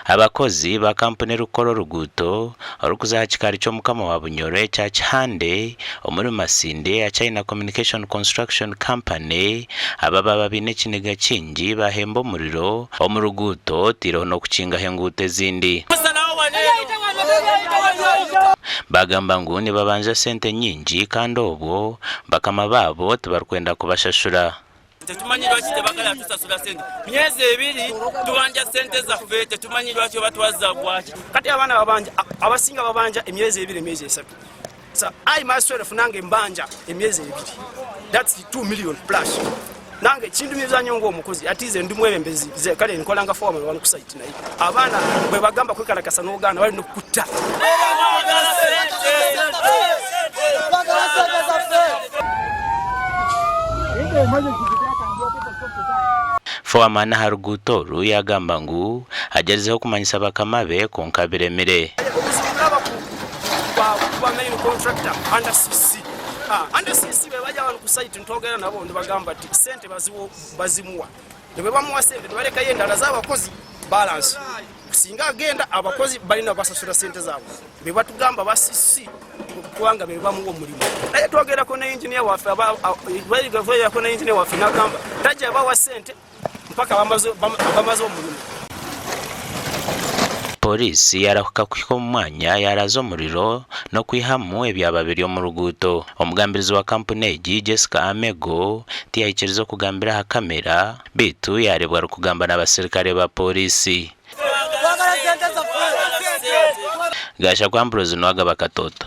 Abakozi ba kampuni erikukora oruguuto orurikuza aha kikaari ky'omukama wa Bunyoro ekya Kihande omuri Masindi eya China Communication Construction Company aba baaba baine ekiniga kingi bahemba omuriro omu ruguuto otaireho n'okukingaho enguuto ezindi. Baagamba ngu nibabanja sente nyingi kandi obwo bakama baabo tibarikwenda kubashashura. Tetumanyi lwaki tebagala tusasula sente myezi ebiri tubanja sente zaffe tetumanyi lwaki oba twazza gwaki. Kati abaana babanja abasinga babanja emyezi ebiri emyezi esatu so I myself nange mbanja emyezi ebiri that's 2 million plus nange kindumiza nyo ngomukozi ati nze ndi mwebembezi ze kale nkola nga foreman wano ku site naye abaana bwebagamba kwekalakasa nogana bali nokukutta. Foreman aha ruguuto oru yaagamba ngu agyerizeho kumanyisa bakama be kwonka biremire. Obuzibu bwaba kuba main contractor under CC. Under CC bwebajja wano ku site ntwogera nabo nibagamba nti sente bazimuwa nebwebamuwa sente nibalekayo endala zabakozi balance singa agenda abakozi balina basasula sente zabwe bebatugamba ba CC kubanga bebamuwa omulimu naye twogerako ne engineer waffe twogerako ne engineer waffe nagamba tajja bawa sente mpaka bamaze omulimu. Pooriisi yaarahuka kuhika omu mwanya yaaraaza omuriro n'okwihamu ebyaba biri omu ruguuto. Omugambirizi wa kampuni egi, Jessica Amego tiyaikiriza okugambira aha kamera beitu yaareebwa arikugamba n'abasirikare ba pooriisi. Gashakwa Ambrose Nuwagaba Katoto.